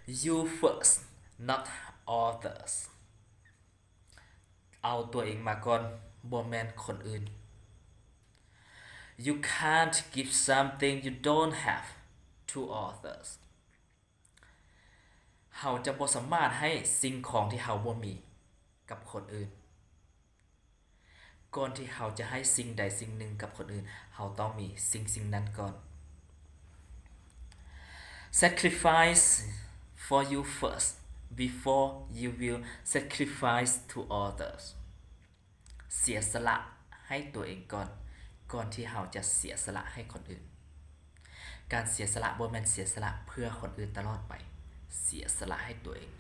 You first, not others. ເອົາຕົວເອງມາກ່ອນ, ບໍ່ແມ່ນຄົນອື່ນ. You can't give something you don't have to others. ເຮົາຈະບໍ່ສາມາດໃຫ້ສິ່ງຂອງທີ່ເຮົາບໍ່ມີກັບຄົນອື່ນ. ກ່ອນທີ່ເຮົາຈະໃຫ້ສິ່ງໃດສິ່ງໜຶ່ງກັບຄົນອື່ນ, ເຮົາຕ້ອງມີສິ່ງສິ່ງນັ້ນກ່ອນ. Sacrifice for you first before you will sacrifice to others. ເສຍສະຫຼະໃຫ້ຕົວເອງກ່ອນ, ກ່ອນທີ່ເຮົາຈະເສຍສະຫຼະໃຫ້ຄົນອື່ນ. ການເສຍສະຫຼະບໍ່ແມ່ນເສຍສະຫຼະເພື່ອຄົນອື່ນຕະຫຼອດໄປ. ເສຍສະຫຼະໃຫ້ຕົວເອງ.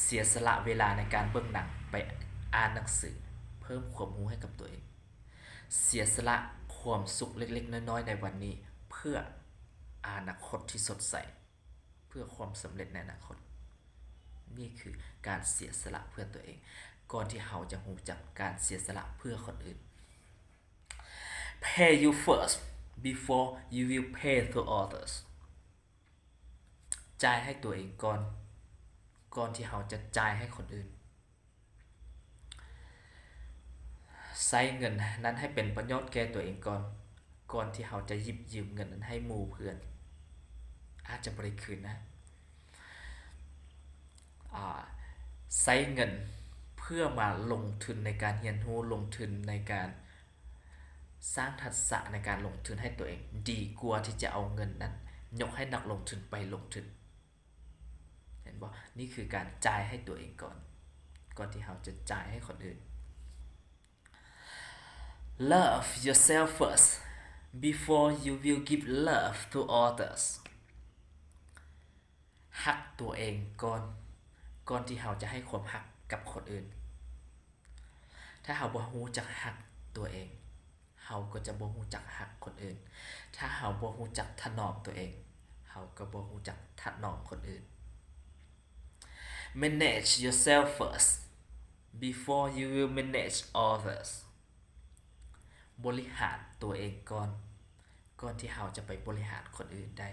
ເສຍສະຫຼະເວລາໃນການເບິ່ງໜັງ, ໄປອ່ານໜັງສື, ເພີ່ມຄວາມຮູ້ໃຫ້ກັບຕົວເອງ. ເສຍສະຫຼະຄວາມສຸກເລັກໆນ້ອຍໆໃນວັນນີ້ ເພື່ອອະນາຄົດທີ່ສົດໃສ, ເພື່ອຄວາມສຳເລັດໃນອະນາຄົດ. ນີ້ຄືການເສຍສະຫຼະເພື່ອຕົວເອງ. ກ່ອນທີ່ເຮົາຈະຮູ້ຈັກການເສຍສະຫຼະເພື່ອຄົນອື່ນ. Pay you first before you will pay to others. ຈ່າຍໃຫ້ຕົວເອງກ່ອນ, ກ່ອນທີ່ເຮົາຈະຈ່າຍໃຫ້ຄົນອື່ນ. ໃຊ້ເງິນນັ້ນໃຫ້ເປັນປະໂຫຍດແກ່ຕົວເອງກ່ອນ, ກ່ອນທີ່ເຮົາຈະຫຍິບຢືມເງິນນັ້ນໃຫ້ໝູ່ເພື່ອນ. ອາດຈະບໍ່ໄດ້ຄືນນະ. ອາ, ໃຊ້ເງິນເພື່ອມາລົງທຶນໃນການຮຽນຮູ້, ລົງທຶນໃນການ ສ້າງທັກສະໃນການລົງທຶນໃຫ້ຕົວເອງ ດີກວ່າທີ່ຈະເອົາເງິນນັ້ນຍົກໃຫ້ນັກລົງທຶນໄປລົງທຶນ. ເຫັນບໍ່? ນີ້ຄືການຈ່າຍໃຫ້ຕົວເອງກ່ອນ, ກ່ອນທີ່ເຮົາຈະຈ່າຍໃຫ້ຄົນອື່ນ. Love yourself first before you will give love to others. ຮັກຕົວເອງກ່ອນ, ກ່ອນທີ່ເຮົາຈະໃຫ້ຄວາມຮັກກັບຄົນອື່ນ. ຖ້າເຮົາບໍ່ຮູ້ຈັກຮັກຕົວເອງ, ເຮົາກໍຈະບໍ່ຮູ້ຈັກຮັກຄົນອື່ນ. ຖ້າເຮົາບໍ່ຮູ້ຈັກຖະໜອມຕົວເອງ, ເຮົາກໍບໍ່ຮູ້ຈັກຖະໜອມຄົນອື່ນ. Manage yourself first before you will manage others. ບໍລິຫານຕົວເອງກ່ອນ, ກ່ອນທີ່ເຮົາຈະໄປບໍລິຫານຄົນອື່ນໄດ້.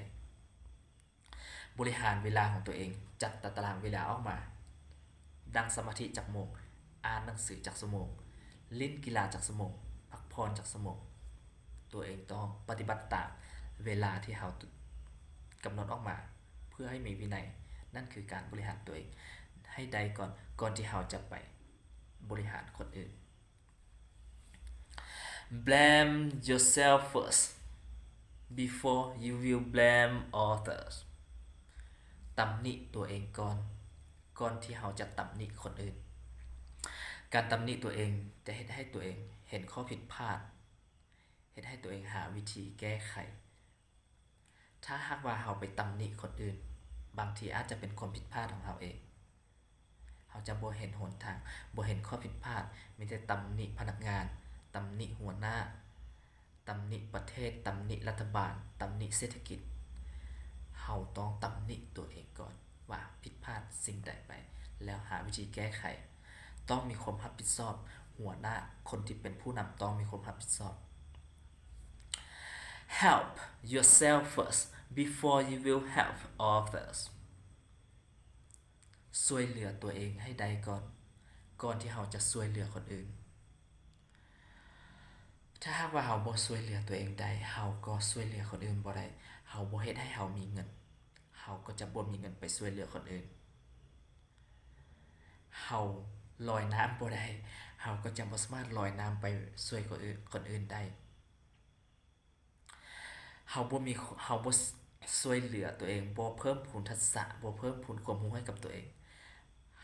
ບໍລິຫານເວລາຂອງຕົວເອງ, ຈັດຕາຕະລາງເວລາອອກມາ, ນັ່ງສະມາທິຈັກໂມງ, ອ່ານໜັງສືຈັກຊົ່ວໂມງ, ຫຼິ້ນກິລາຈັກຊົ່ວໂມງ, ພັກຜ່ອນຈັກຊົ່ວໂມງ. ຕົວເອງຕ້ອງປະຕິບັດຕາມເວລາທີ່ເຮົາກຳນົດອອກມາ ເພື່ອໃຫ້ມີວິໄນ. ນັ້ນຄືການບໍລິຫານຕົວເອງໃຫ້ໄດ້ກ່ອນ, ກ່ອນທີ່ເຮົາຈະໄປບໍລິຫານຄົນອື່ນ. Blame yourself first before you will blame others. ຕຳໜິຕົວເອງກ່ອນ, ກ່ອນທີ່ເຮົາຈະຕຳໜິຄົນອື່ນ. ການຕຳໜິຕົວເອງຈະເຮັດໃຫ້ຕົວເອງເຫັນຂໍ້ຜິດພາດ, ເຮັດໃຫ້ຕົວເອງຫາວິທີແກ້ໄຂ. ຖ້າຫາກວ່າເຮົາໄປຕຳໜິຄົນອື່ນ, ບາງທີອາດຈະເປັນຄວາມຜິດພາດຂອງເຮົາເອງ. ເຮົາຈະບໍ່ເຫັນຫົນທາງ, ບໍ່ເຫັນຂໍ້ຜິດພາດ, ມີແຕ່ຕຳໜິພະນັກງານ, ຕຳໜິຫົວໜ້າ, ຕຳໜິປະເທດ, ຕຳໜິລັດຖະບານ, ຕຳໜິເສດຖະກິດ. ເຮົາຕ້ອງຕຳໜິຕົວເອງກ່ອນວ່າຜິດພາດສິ່ງໃດໄປ, ແລ້ວຫາວິທີແກ້ໄຂ. ຕ້ອງມີຄວາມຮັບຜິດຊອບ, ຫົວໜ້າ, ຄົນທີ່ເປັນຜູ້ນຳຕ້ອງມີຄວາມຮັບຜິດຊອບ. Help yourself first before you will help others. ຊ່ວຍເຫຼືອຕົວເອງໃຫ້ໄດ້ກ່ອນ, ກ່ອນທີ່ເຮົາຈະຊ່ວຍເຫຼືອຄົນອື່ນ. ຖ້າຫາກວ່າເຮົາບໍ່ຊ່ວຍເຫຼືອຕົວເອງໄດ້, ເຮົາກໍຊ່ວຍເຫຼືອຄົນອື່ນບໍ່ໄດ້. ເຮົາບໍ່ເຮັດໃຫ້ເຮົາມີເງິນ, ເຮົາກໍຈະບໍ່ມີເງິນໄປຊ່ວຍເຫຼືອຄົນອື່ນ. ເຮົາລອຍນ້ຳບໍ່ໄດ້, ເຮົາກໍຈະບໍ່ສາມາດລອຍນ້ຳໄປຊ່ວຍຄົນອື່ນ, ຄົນອື່ນໄດ້. ເຮົາບໍ່ມີ, ເຮົາບໍ່ຊ່ວຍເຫຼືອຕົວເອງ, ບໍ່ເພີ່ມພູນທັກສະ, ບໍ່ເພີ່ມພູນຄວາມຮູ້ໃຫ້ກັບຕົວເອງ,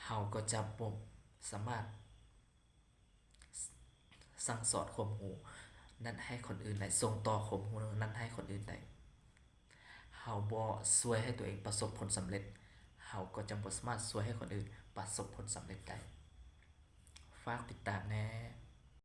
ເຮົາກໍຈະບໍ່ສາມາດສັ່ງສອນຄວາມຮູ້ນັ້ນໃຫ້ຄົນອື່ນໄດ້, ສົ່ງຕໍ່ຄວາມຮູ້ນັ້ນໃຫ້ຄົນອື່ນໄດ້. ເຮົາບໍ່ຊ່ວຍໃຫ້ຕົວເອງປະສົບຜົນສຳເລັດ, ເຮົາກໍຈະບໍ່ສາມາດຊ່ວຍໃຫ້ຄົນອື່ນປະສົບຜົນສຳເລັດໄດ້. ຝາກຕິດຕາມແດ່.